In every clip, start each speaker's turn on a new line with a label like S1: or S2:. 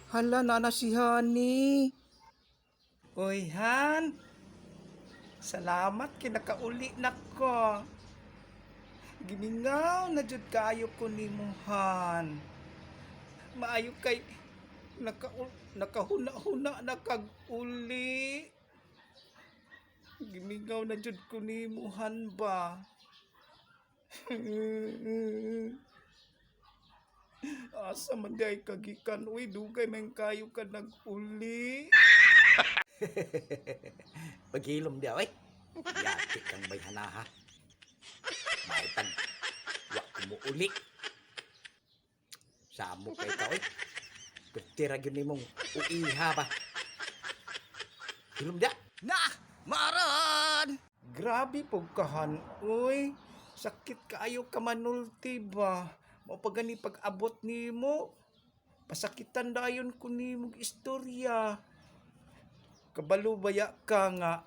S1: Hala, nana si Honey. Uy, Han. Salamat kay nakauli na ko. Gimingaw na jud kayo ko nimo, Han. Maayo kay nakahuna-huna na kag uli. Gimingaw na jud ko nimo, Han, ba. Asa man diay kagikan, uy, dugay man kayo ka nag-uli.
S2: Paghilom diya, oy. Yati kang bayhana ha. Maitag, wa kumuuli. Samo kay ka, oy. Pertira gyud nimong uiha ba. Hilom diya. Na! Maran!
S1: Grabe po kahan, uy. Sakit kaayo ka manulti ba? Mao pa gani pag-abot nimo. Pasakitan dayon ko nimo istorya. Kabalo baya ka nga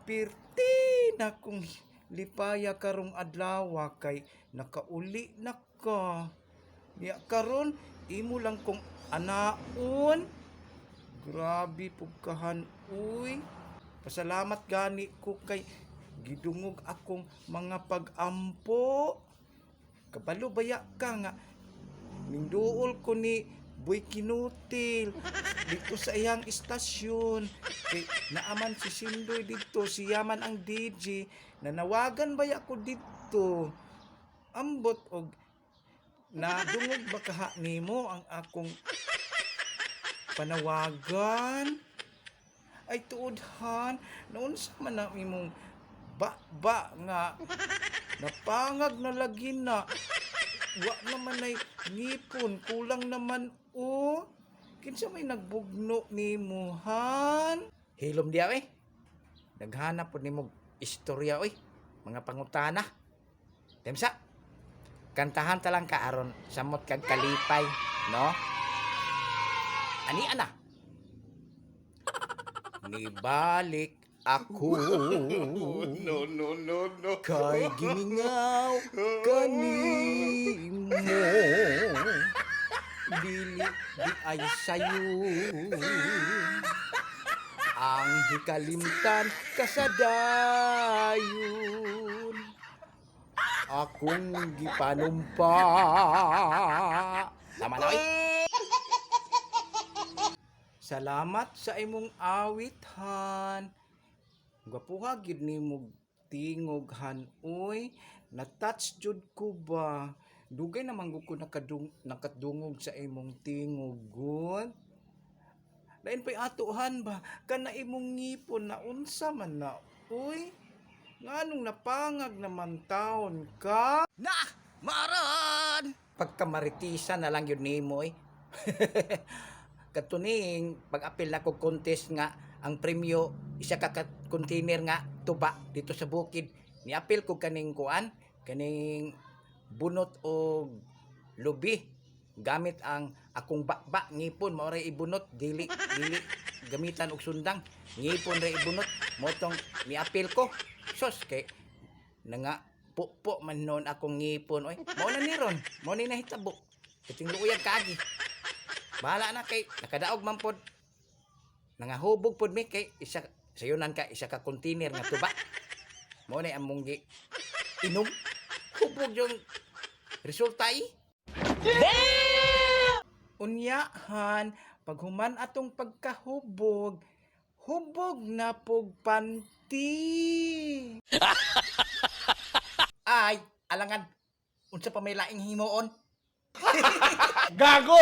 S1: pirti na kong lipaya karong adlaw kay nakauli na ka. Niya karon imo lang kong anaon. Grabe pugkahan, uy. Pasalamat gani ko kay gidungog akong mga pag-ampo. Kabalo baya ka nga ningduol ko ni Boy Kinutil dito sa iyang istasyon. Kay naaman si Sindoy dito, siya man ang DJ. Nanawagan baya ko dito. Ambot og nadungog ba kaha nimo ang akong panawagan? Ay tuodhan, naunsa man na imong ba nga napangag na lagi na wa naman ay ngipon, kulang naman o kinsa may nagbugno nimo, Han?
S2: Hilom diya, oy. Naghanap po nimo istorya, oy. Mga pangutana. Temsa, kantahan ta lang ka aron samot kag kalipay, no? Ani ana? Nibalik ako.
S3: No, no, no, no.
S2: Kay gimingaw kanimo. Dili di ay sayo ang hikalimtan kasadayon akong gipanumpa. Tama na, oy.
S1: Salamat sa imong awit, Han. Gwapuha gyud nimo tingog, Han, uy. Na-touch jud ko ba. Dugay naman gud ko nakadungog sa imong tingog gud. Lain pa'y atuhan ba, kana imong ngipon na unsa man na, uy. Nganong napangag naman taon ka?
S2: Na! Maran! Pagkamaritisa na lang yun nimo eh. Katuning pag-apil na ko contest nga ang premyo isa ka container nga tuba dito sa bukid. Niapil ko kaning kuan, kaning bunot og lubi gamit ang akong bakba, ngipon mao ray ibunot, dili dili gamitan og sundang, ngipon ray ibunot. Mao tong niapil ko, sos, kay nanga pupo man noon akong ngipon, oy. Mao na ni ron, mao ni nahitabo. Kating luuyag kaagi, bahala na kay nakadaog man pod, nangahubog pod mi kay isa sayunan ka isa ka container nga tuba. Mao na among gi inom, hubog yung resulta eh.
S1: Unyahan, paghuman atong pagkahubog, hubog na pog panty.
S2: Ay, alangan, unsa pa may laing himuon?
S3: Gago!